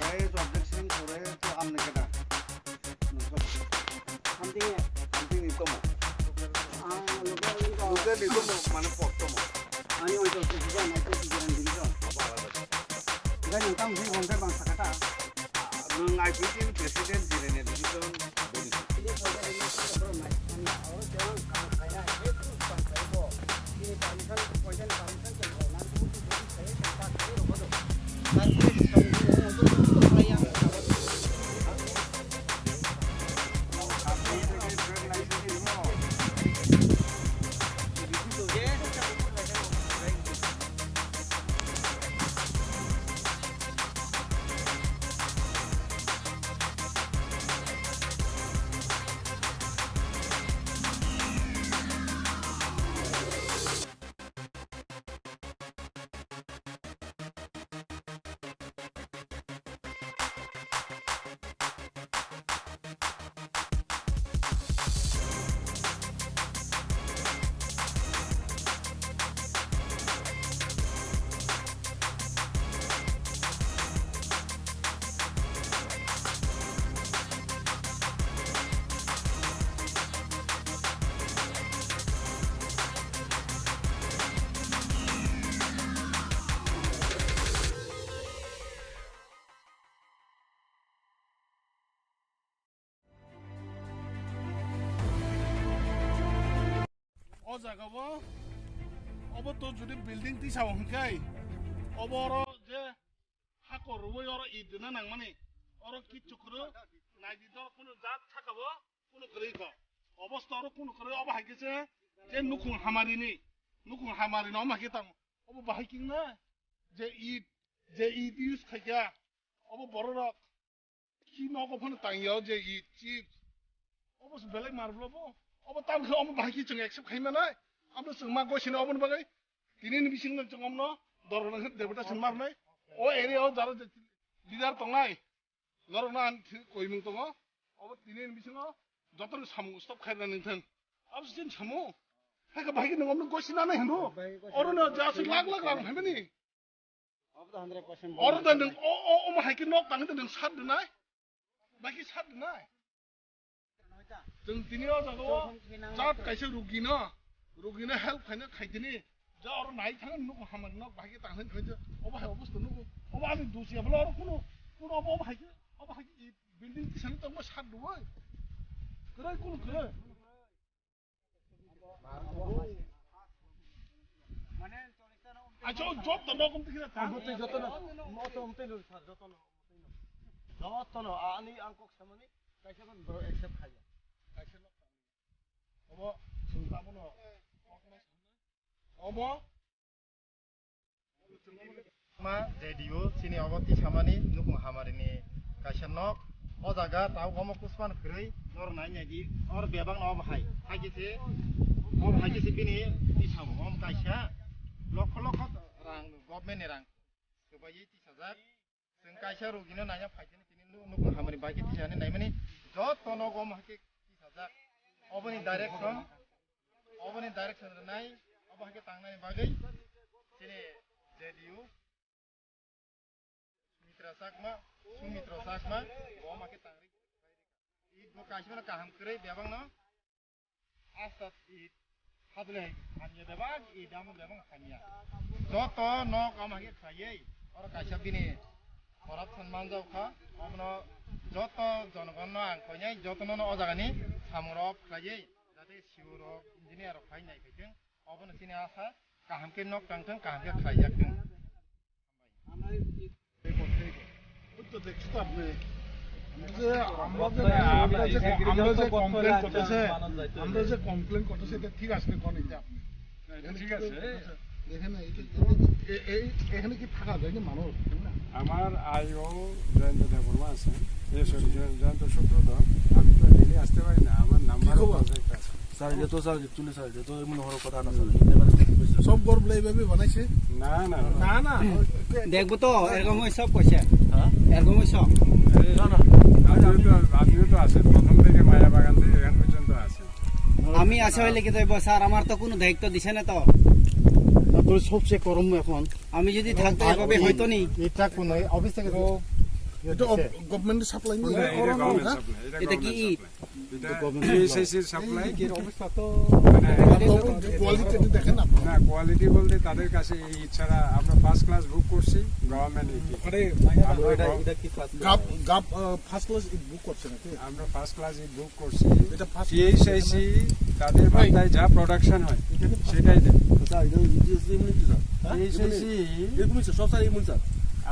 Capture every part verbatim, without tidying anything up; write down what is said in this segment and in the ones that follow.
Forest objection, forest to amne kena. Something, something ni tomo. Ah, local ni to. Local ni tomo, mane pok tomo. Ani oi to, sisi jan, oi to, sisi jan, dili to. Apa alada? Gani tang sih, bangsa bangsa kata. Nung I P T president, General Division, Bodi. O jaga bo, obo to jodi building tisa o hwnkhe, obo oro je hakor rwui oro it rwna nangmani, oro kichu kwrwi naidi, oro kunu jat saka bo kunu kwrwi kho. Obosta oro kunu kwrwi, obo hai khe se je nukhung hamari ni, nukhung hamari no ma khe tang, obo bahai king na je it, je it use khai kha, obo borok rok Ki nogo phano tangya o je i chips. Obo se belai mar bwla bo. Obo tam khe omo bahai ki chwng accept khai manai. Amo chwng ma gosini oboni bagwi. Tini ni bising no chwng omno dorok nang debata sin mar nai. O area o jaro je leader tongnai. Norok no ang thi-, koimung tongo. Obo tini ni bisingo joto ni samung stop khai rwna nang thang. Abo se chini samung. Hai khe bahai ki nang omno gosina nai hindu. Oro no ja aswk lak lak rang phaimani. Obo to hundred percent. Oro da nwng o, o, omo hai khe nok tangwi da nwng sat rwnai? Bai khe sat rwnai? Chwng tini o jaga o jat kaisa rugino, rugino help khaina khaitini. Ja oro nai thang nuk hamar nok bai khe tang thang khaito. Obo hai obosta nugo. Obo ani dusia bwla oro kuno, kuno obo, obo hai khe, obo hai khe building tisani tongma sat rwui. Kwrwi kuno kwrwi. Acha, o joto no kom tikira ta. Ambo tei joto no, mo to umtei lo sir, joto no. Joto no, ani ang kok samani, kaisa ban bro accept khaya. Kaisa no. Obo, sung tamo no. Obo. Ma J D U chini obo tisamani nukung hamari ni kaisa nok. O jaga tau omo kusman kwrwi norok nai nai di. Or bebak no obo hai. Hai khe se, obo hai khe se bini tisamo. Om kaisa lokho lokho rang, government ni rang. Swbaiwi tisajak. Chwng kaisa rugino naina phaikhe tini nu-, nukung hamari bai khe tisani naimani joto nogo omo hai khe tisajak. Oboni direction, oboni direction rwnai, obo hai khe tangnani bagwi chini J D U Sumitra Chakma, Sumitra Chakma, bo omo hai khe tangri. Id bo kaisa no kaham kwrwi bebak no. Asta id hadle hamya bebak, id amo bebak hamya. Joto nok ama khe khlaiwi, oro kaisa bini corruption manjak kha, omono joto jonogon no ang koinai, joto no o jaga ni samung rok khlaiwi, jate C E O rok, engineer rok phai nai phaithwng, obono chini asa kaham khe nok tang thwng, kaham khe khlaijak thwng. এই কথাই কয়। ওই তো দেখছি তো আপনি। যে আমরা যে, আমরা যে, আমরা যে কমপ্লেন করতেছে, আমরা যে কমপ্লেন করতেছে, এটা ঠিক আছে নি কোন এটা আপনি? এটা ঠিক আছে। দেখেন না, এটা, এটা, এ-, এই, এখানে কি থাকা যায় না মানুষ, তাই না? আমার আইও জয়ন্ত দেববর্মা আছে। এ, সরি, জয়-, জয়ন্ত সূত্রধর। আমি তো ডেইলি আসতে পারি না, আমার নাম্বার খবর? কন্ট্যাক্ট আছে। স্যার, এটা তো স্যার, একচুয়ালি স্যার, এটা তো এমনি হওয়ার কথা না স্যার। সব গল্প এইভাবে বানাইছে? না, না, না। না, না। দেখবো তো, এরকম ওই সব কইছে। হ্যাঁ? এরকম ওই সব। এই, না, না। আমিও তো, আমিও তো আছি, প্রথম থেকে মায়া বাগান থেকে এখান পর্যন্ত আছি। আমি আছে হইলে কি তো হইব স্যার, আমার তো কোনো দায়িত্ব দিছে না তো। তারপরে সবচেয়ে গরম এখন। আমি যদি থাকতো এভাবে হইতো নি। এটা কোন অফিস থেকে তো এটা গভর্নমেন্ট সাপ্লাই নিয়ে এটা গরম গভর্নমেন্ট না? সাপ্লাই, এটা এটা কি গভর্নমেন্ট ইট? সাপ্লাই। এটা গভর্নমেন্ট টিএসআইসির সাপ্লাই। এর অবস্থা তো মানে এটা তো কোয়ালিটি একটু দেখেন না। না, কোয়ালিটি বলতে তাদের কাছে এই ইট ছাড়া আমরা ফার্স্ট ক্লাস বুক করছি গভর্নমেন্ট ইট। মানে আমরা এটা, গভ-, এটা কি ফার্স্ট গাপ, গাপ, আহ, ফার্স্ট ক্লাস ইট বুক করছে নাকি? আমরা ফার্স্ট ক্লাস ইট বুক করছি। এটা ফার্স্ট টিএসআইসি তাদের ভাই। বার্তায় যা প্রোডাকশন হয়, এখানে ফার্স্ট সেটাই দেয়। স্যার, এটা ইউজিএসডি এমনি কি স্যার? হ্যাঁ? টিএসআইসি এমনি স্যার, সব স্যার এমনি স্যার।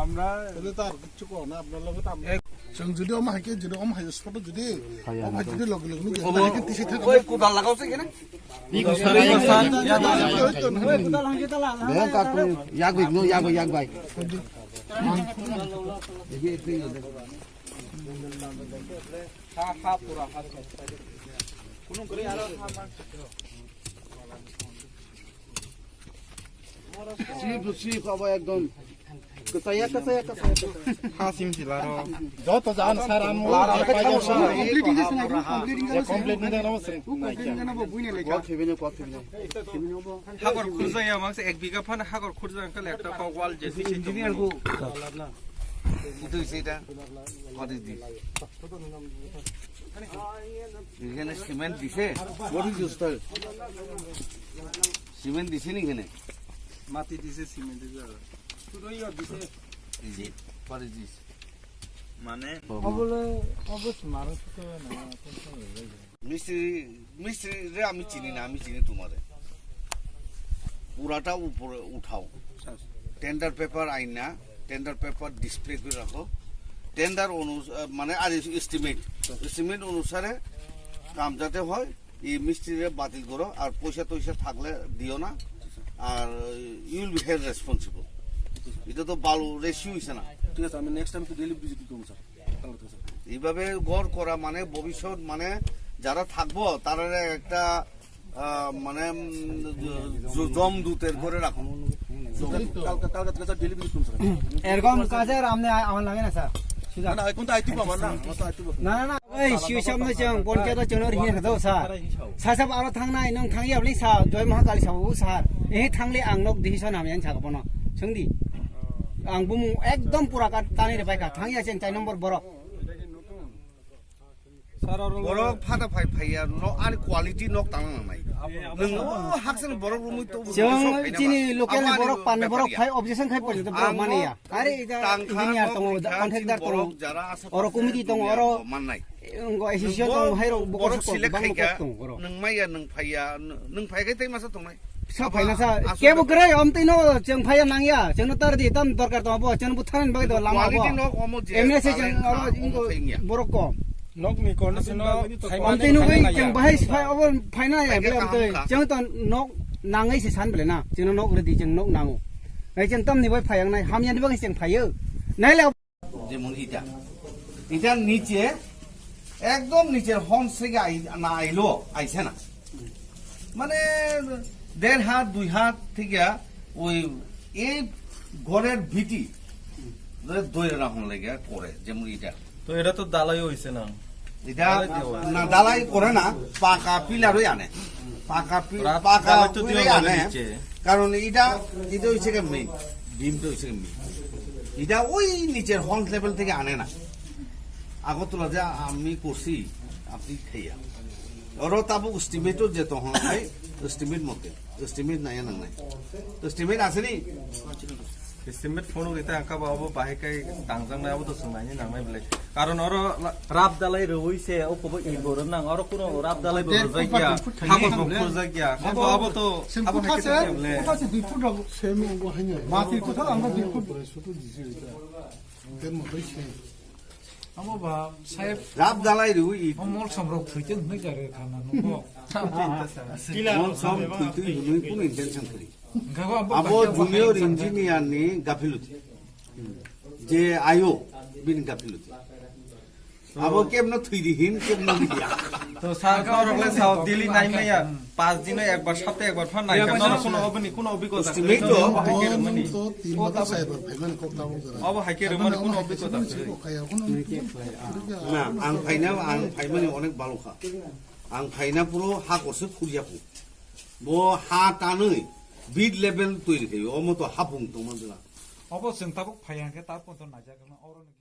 আমরা তাহলে তো আর কিচ্ছু কর না, আপনার লগে তো আমরা এক সঙ্গে যদি আমার হাইকে, যদি আমার হাই স্পট যদি, আমার হাই যদি লগে লগে নিয়ে যায়, হাইকে তিসে থাকে। ওই কোদাল লাগাও সেখানে। Yak bai, no, yak bai, yak bai. Sip, sip, abo ekdom. Kasaya, kasaya, kasaya, kasaya. Ha, sim, si, laro. Joto jan, sir, am, laro, laro, complete injection, complete injection. Complete injection, sir. Complete injection, bo, buine lekha. Kok thibini, kok thibini. Hagor khurjaya, mangsa ek bigha phan hagor khurjaya, kale ekta pa wall jesi engineer go. Itu isi এটা. What is this? এখানে সিমেন্ট দিছে? What is this, sir? Cement দিছে নি এখানে? মাটি দিছে, সিমেন্ট দিছে। শুধু ইয়া দিছে। এই যে, what is this? মানে অবলে, অবশ্য মানুষ তো না, মিস্ত্রি, মিস্ত্রি রে আমি চিনি না, আমি চিনি তোমারে। পুরাটা উপরে উঠাও। টেন্ডার পেপার আইন না, টেন্ডার পেপার ডিসপ্লে করে রাখো। টেন্ডার অনু-, মানে আর এস্টিমেট, এস্টিমেট অনুসারে কাম যাতে হয়, এই মিস্ত্রিরে বাতিল করো, আর পয়সা টয়সা থাকলে দিও না, আর you will be held responsible। এটা তো ভালো রেশিও হইছে না। ঠিক আছে, আমি নেক্সট টাইম তো ডেলি ভিজিট করবো স্যার, কালকে স্যার। এইভাবে গড় করা মানে ভবিষ্যৎ মানে যারা থাকবো তারা একটা আহ, মানে উম, জ- জ- জমদূতের করে রাখো। কালকে কালকে থেকে স্যার ডেলি ভিজিট করবো স্যার। এরকম কাজে আর আপনি আ- আমার লাগে না স্যার। সুজা। না না, এখন তো আইতে পারবো না, আমার তো আইতে পারবো। না না না, ওই শিবসামনে চং পঞ্চায়েত চনর হিয়ে খেতো sir. Sasa aro thangnai, nwng thangya bwlwi sa, Joy Mahakali sa, o sir. Eh, thangli ang nok dihi sa nam yang sa kono. Sengdi. Ang bumung ekdom pura ka tani re bai ka. Thangya cheng chai nombor borok. Borok phata phai phaiya, no ani quality nok tang nang nai. Nwng o haksan borok rumui to. Cheng chini local borok pan borok phai objection khai pori to borok mani ya. Are ida engineer tongo, contractor tongo, oro committee tongo, oro mannai. Ngo association tongo, hai rok borok select khai kha, nwng maya, nwng phaiya, nwng phai khai tei masa tongnai. Sa phaina sa, kebo kwrwi, om tei no, chwng phaiya nangya, chwng no tar di, tam dorkar tongo bo, chwng bo thanani bagwi do lama bo. Quality nok omo je, M L A se chwng oro borok kom. Nokni condition no, om tei no bai chwng bahai phai obo phaina ya, chwng to nok nangai se san bele na, chwng nok ready, chwng nok nango. Nai chwng tamni bai phai ang nai, hamyani bagwi chwng phaiyo. Nai le. যেমন এটা, এটার নিচে, একদম নিচের হন থেকে আই-, না আইলো, আইছে না। মানে, দেড় হাত, দুই হাত থেকে ওই এই ঘরের ভিটি ধরে দইরা রাখুন লেগে পড়ে, যেমন এটা। তো এটা তো দালাই হইছে না। এটা দালাই দেওয়া। না, দালাই করে না, পাকা পিলারই আনে। পাকা পি-, রাত পাকা দালাই তো পিলারই দেওয়া আনে। নিচে। কারণ এটা, এটা হচ্ছে গিয়ে মেইন, ডিমটা হচ্ছে গিয়ে মেইন। এটা ওই নিচের হন লেভেল থেকে আনে না। আগরতলা যে আমি করছি, আপনি খাইয়া। ওরা তাবু এস্টিমেটও যেত হন নাই, এস্টিমেট মতে। Estimate nai nang nai. Estimate asini? Estimate phone kita angka ba abo bahai kai tangjak nai abo to swngnai ni nang nai bwle. Karon oro la-, rap dalai rwui se o kobo i boro nang oro kuno rap dalai boro jai ya. Habo bokor jai ya. Abo abo to abo hai khe bwle. Semi abo hai nai. Mati kotha amo dui foot. Ten mo dui se. Amo ba, saheb. Rap dalai rwi. Amo mol som rok thwi teng hwnwi jare khana nugo. Mol som thwi twi hwnwi kunu intention kwrwi. Abo junior engineer ni gafiluti. Je ayo, bini gafiluti. Abo kemno thwi di hin, kemno di ya. To sir, norok le sao daily nai maya, pas dino ekbar, sapta ekbar phan nai ka, norok kuno oboni, kuno obigota kwrwi, to abo hai khe rwmani. Abo hai khe rwmani, kuno obigota kwrwi. Na, ang phaina, ang phaimani onek balo kha. Ang phaina puro ha korse phurya phung. Bo ha tanwi bid level twi rikhayo, omo to hapung tongma jwla. Obo chwng tabuk phai hwnkhe tabuk poito naijak rwna oro ni